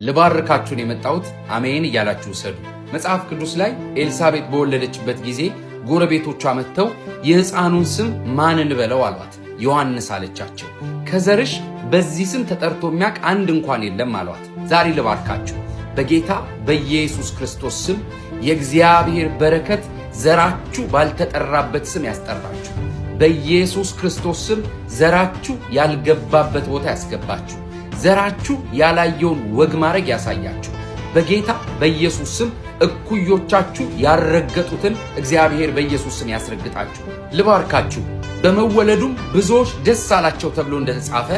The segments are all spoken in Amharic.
ልባርካችሁ ነው የመጣሁት። አሜን እያላችሁ ውሰዱ። መጽሐፍ ቅዱስ ላይ ኤልሳቤጥ በወለደችበት ጊዜ ጎረቤቶቿ መጥተው የሕፃኑን ስም ማን እንበለው አሏት። ዮሐንስ አለቻቸው። ከዘርሽ በዚህ ስም ተጠርቶ የሚያውቅ አንድ እንኳን የለም አሏት። ዛሬ ልባርካችሁ በጌታ በኢየሱስ ክርስቶስ ስም። የእግዚአብሔር በረከት ዘራችሁ ባልተጠራበት ስም ያስጠራችሁ። በኢየሱስ ክርስቶስ ስም ዘራችሁ ያልገባበት ቦታ ያስገባችሁ። ዘራችሁ ያላየውን ወግ ማዕረግ ያሳያችሁ። በጌታ በኢየሱስ ስም እኩዮቻችሁ ያልረገጡትን እግዚአብሔር በኢየሱስ ስም ያስረግጣችሁ። ልባርካችሁ። በመወለዱም ብዙዎች ደስ አላቸው ተብሎ እንደተጻፈ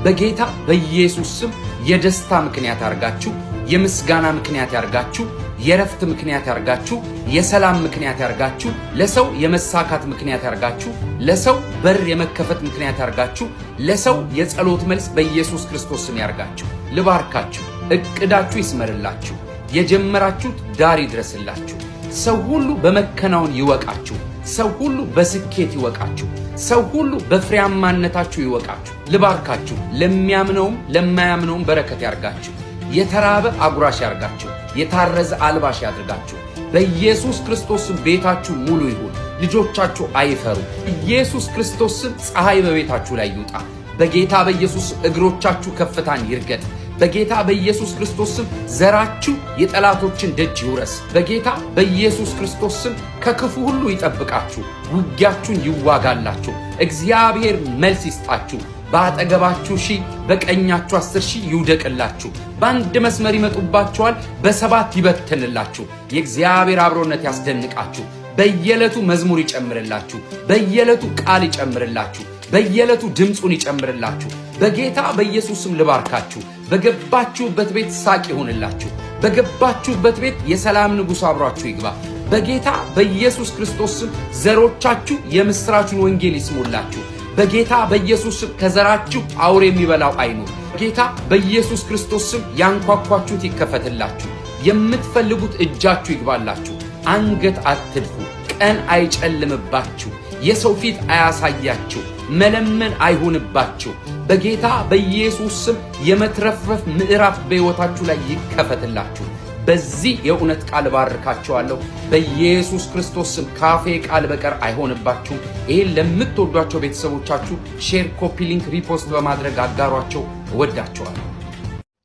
በጌታ በኢየሱስ ስም የደስታ ምክንያት ያርጋችሁ፣ የምስጋና ምክንያት ያርጋችሁ፣ የረፍት ምክንያት ያርጋችሁ፣ የሰላም ምክንያት ያርጋችሁ፣ ለሰው የመሳካት ምክንያት ያርጋችሁ፣ ለሰው በር የመከፈት ምክንያት ያርጋችሁ፣ ለሰው የጸሎት መልስ በኢየሱስ ክርስቶስ ስም ያርጋችሁ። ልባርካችሁ። እቅዳችሁ ይስመርላችሁ። የጀመራችሁት ዳር ይድረስላችሁ። ሰው ሁሉ በመከናወን ይወቃችሁ። ሰው ሁሉ በስኬት ይወቃችሁ። ሰው ሁሉ በፍሬያማነታችሁ ይወቃችሁ። ልባርካችሁ። ለሚያምነውም ለማያምነውም በረከት ያርጋችሁ። የተራበ አጉራሽ ያርጋችሁ። የታረዘ አልባሽ ያድርጋችሁ። በኢየሱስ ክርስቶስ ስም ቤታችሁ ሙሉ ይሁን። ልጆቻችሁ አይፈሩ። ኢየሱስ ክርስቶስ ስም ፀሐይ በቤታችሁ ላይ ይውጣ። በጌታ በኢየሱስ እግሮቻችሁ ከፍታን ይርገጥ። በጌታ በኢየሱስ ክርስቶስ ስም ዘራችሁ የጠላቶችን ደጅ ይውረስ። በጌታ በኢየሱስ ክርስቶስ ስም ከክፉ ሁሉ ይጠብቃችሁ፣ ውጊያችሁን ይዋጋላችሁ። እግዚአብሔር መልስ ይስጣችሁ። በአጠገባችሁ 1000 በቀኛችሁ 10,000 ይውደቅላችሁ። በአንድ መስመር ይመጡባችኋል፣ በሰባት ይበትንላችሁ። የእግዚአብሔር አብሮነት ያስደንቃችሁ። በየዕለቱ መዝሙር ይጨምርላችሁ። በየዕለቱ ቃል ይጨምርላችሁ። በየዕለቱ ድምፁን ይጨምርላችሁ። በጌታ በኢየሱስ ስም ልባርካችሁ። በገባችሁበት ቤት ሳቅ ይሁንላችሁ። በገባችሁበት ቤት የሰላም ንጉሥ አብሯችሁ ይግባ። በጌታ በኢየሱስ ክርስቶስ ስም ዘሮቻችሁ የምስራቹን ወንጌል ይስሙላችሁ። በጌታ በኢየሱስ ስም ከዘራችሁ አውሬ የሚበላው አይኑር። ጌታ በኢየሱስ ክርስቶስ ስም ያንኳኳችሁት ይከፈትላችሁ። የምትፈልጉት እጃችሁ ይግባላችሁ። አንገት አትድፉ። ቀን አይጨልምባችሁ። የሰው ፊት አያሳያችሁ። መለመን አይሁንባችሁ። በጌታ በኢየሱስ ስም የመትረፍረፍ ምዕራፍ በሕይወታችሁ ላይ ይከፈትላችሁ። በዚህ የእውነት ቃል ባርካችኋለሁ። በኢየሱስ ክርስቶስ ስም ካፌ ቃል በቀር አይሆንባችሁም። ይህን ለምትወዷቸው ቤተሰቦቻችሁ share፣ copy link፣ repost በማድረግ አጋሯቸው። እወዳችኋለሁ።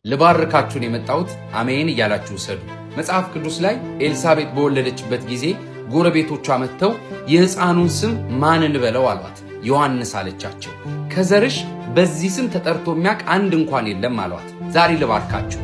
ልባርካችሁ ነው የመጣሁት። አሜን እያላችሁ ውሰዱ። መጽሐፍ ቅዱስ ላይ ኤልሳቤጥ በወለደችበት ጊዜ ጎረቤቶቿ መጥተው የሕፃኑን ስም ማን እንበለው አሏት። ዮሐንስ አለቻቸው። ከዘርሽ በዚህ ስም ተጠርቶ የሚያውቅ አንድ እንኳን የለም አሏት። ዛሬ ልባርካችሁ።